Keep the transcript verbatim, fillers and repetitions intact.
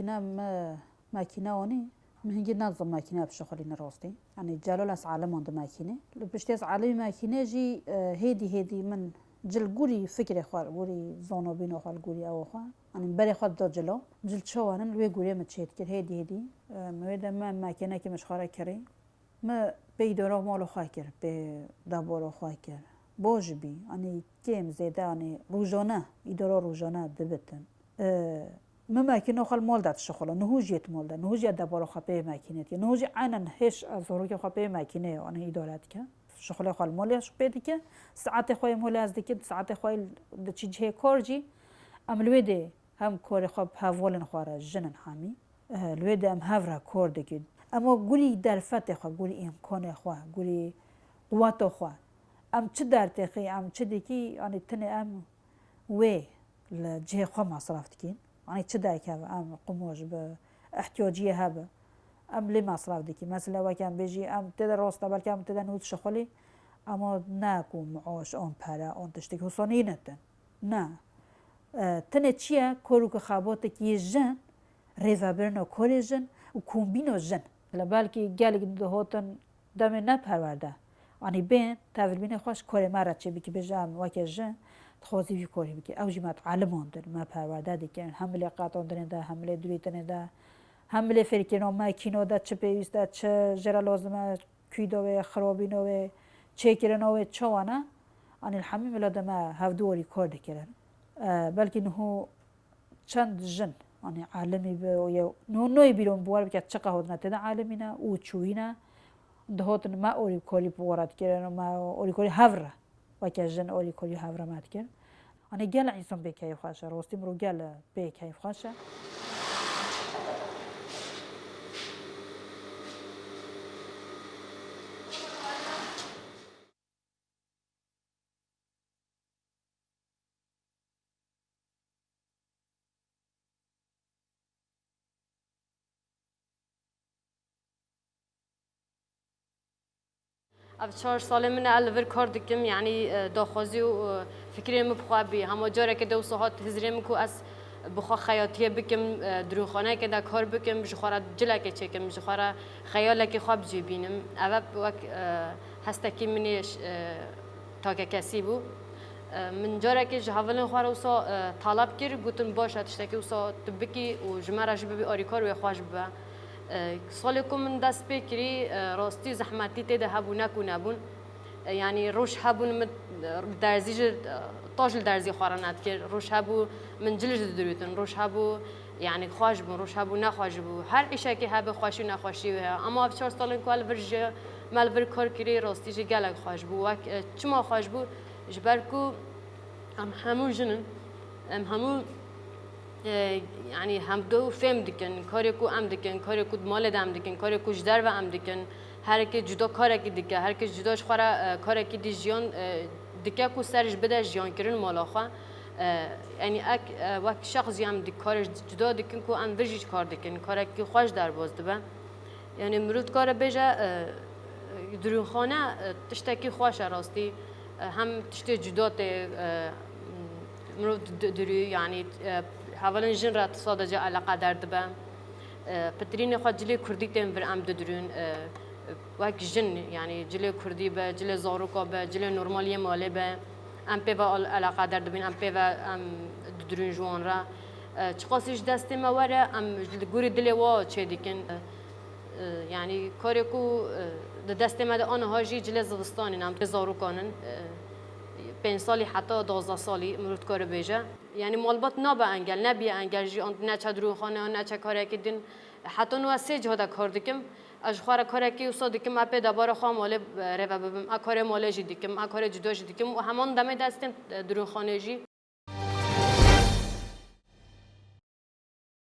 Îna me makîne anî, min hingî nezim makîne bişixulîne rastî. Yanî celal ez aliman di makîne. Li piştî ez alimî makîne jî, e, hêdî hêdî min cil gurî fikrê xwe, gurî zanobîna xwe, gurî ewa xwe. Yanî berê xwe dida cilo. Cil çawanin li wê gurê min çêdikir hêdî hêdî. E, min wê de me makînekî min ji xwe re kirî. Me pê îdara mala xwe kir, pê debara xwe kir. Baş bî, anî kêm zêde, anî rojane, îdara rojane dibitin. E, min makîna xwe li mal de dişixula, niho jî yê di mal de, niho jî ya debara xwe pê makîne dike, niho jî eynen hêş zarokê xwe pê makîne ye, anî îdare dike. Şixulê xwe li malê pê dike, saetê xwe yê malê ez dikim, saetê xwe yê diçî cihê kar jî, em li wê dê hem karê xwe bi hevalên xwe re, jin in hemî. Eh, li wê de em hev re kar dikin. Ema gurî derfetê xwe, gurî îmkanê xwe, gurî quweta xwe. Em çi dertêxî, em çi dikî, anî tenê em wê li cihê xwe masraf dikîn. Anî çi derkeve, em qumaş bi, ihtiyaciyê hebe. Em lê masraf dikîn. Mesela weke em bêjî, em tê de rast e, belkî em tê de nût şixulî, ema ne ku maaş, an pere, an tiştek husanî netin. Ne. E, tenê çi ye? Kor û xebatek yê jin, rêvebirina korê jin û kombîna jin. Bila belkî gelek dihotin demê ne perwerde. Anî bên, tevlbînê xwe ji korê me re çê bikî, bêje em weke jin, dixwazî vî korî bikî. Ew jî me dialimandin, me perwerde dikin. Hem lê qetandinê de, hem lê dirîtinê de, hem lê fêrkirina me kîno de çi pêwîst e, çi jê re lazim e, kûyda wê, xirabîna wê, çêkirina wê çawa ne? Anî li hemî mila de me hevdu orî kor dikirin. E, belkî niho çend jin, anî alimî bi û yew, niho noyê bîro min bi wer bike çiqa hodina tê de alimî ne û çûyî ne. Dihotin me orîkorî bi wara dikirin û me orîkorî hev re. Weke jin alîkarî hev re me dikir. Anî gel însan bê keyfxweş e. Rostî mirov gel bê keyfxweş e. Ev çar salê min e, ez li vir kar dikim, yanî, e, daxwazî û, e, fikrê min bi xwe bî. Hema carekê de wisa hat hizrê min ku ez bi xwe xeyatiyê bikim, e, dirûnxaneyekê de kar bikim, ji xwe re cilekê çêkim, ji xwe re xeyalekê xwe bi cî bînim. Ev e wek, e, hestekî min ê, e, takekesî bû. E, min carekê ji hevalên xwe re wisa, e, taleb kir, gotin, "Baş e, tiştekî wisa tu bikî û ji me re jî bibî alîkar wê xweş bibe." E, salê ku min dest pê kirî, e, rastî zehmetî tê de hebû, ne ku nebûn. E, yanî roj hebûn min, e, derzî ji, e, taş li derzî xwe re nedikir. Roj hebû min cil ji didirûtin. Roj hebû, yanî xweş bûn, roj hebû nexweş bû. Her îşekê hebe xweşî û nexweşî wê heye. Ema ev çar salên ku ez li vir ji, me li vir kar kirî, rastî jî gelek xweş bû. Wek, e, çima xweş bû? Ji ber ku em hemû jin in. Em hemû, e, yanî hemdû fêm dikin. Karê ku em dikin, karê ku di malê de em dikin, karê ku ji derve em dikin. Her yekê cuda karekî dike, her yekê cuda ji xwe re, e, karekî dî jiyan, e, dike ku ser ji bide jiyankirin mala xwe. E, yanî ek, e, wek şexs jî em di-, karê cuda dikin ku em vir jî kar dikin, karekî xweş derbas dibe. Yanî mirov dikare bêje, e, dirûnxane, e, tiştekî xweş e rastî. E, hem tiştê cuda tê, e, mirov di-, di-, dirû, yanî, e, hevalên jin re sadece eleqeder dibe. E, pitirînê xwe cilê kurdî tên vir em didirûn. E, wek jin, yanî cilê kurdî be, cilê zaroka be, cilê normal yê malê be, em pê ve al-, eleqeder dibin, em pê ve em didirûn ji wan re. E, çiqasî ji destê me were, em li gorî dilê wa çê dikin. E, e, yanî karê ku, e, di destê me de aniha jî cilê zivistanê ne, em cilê zarokan in. E, pênc salî heta duwazdeh salî mirov dikare bêje. Yanî malbat nabe engel, nebiye engel jî, an neçe dirûnxane, an neçe karekî din. Heta niha sê ciha de kar dikim. Ez ji xwe re karekî wisa dikim, ez pê debara xwe malê, e, rêve bibim. Ez karê malê jî dikim, ez karê cuda jî dikim û heman demê destên, e, dirûnxanê jî.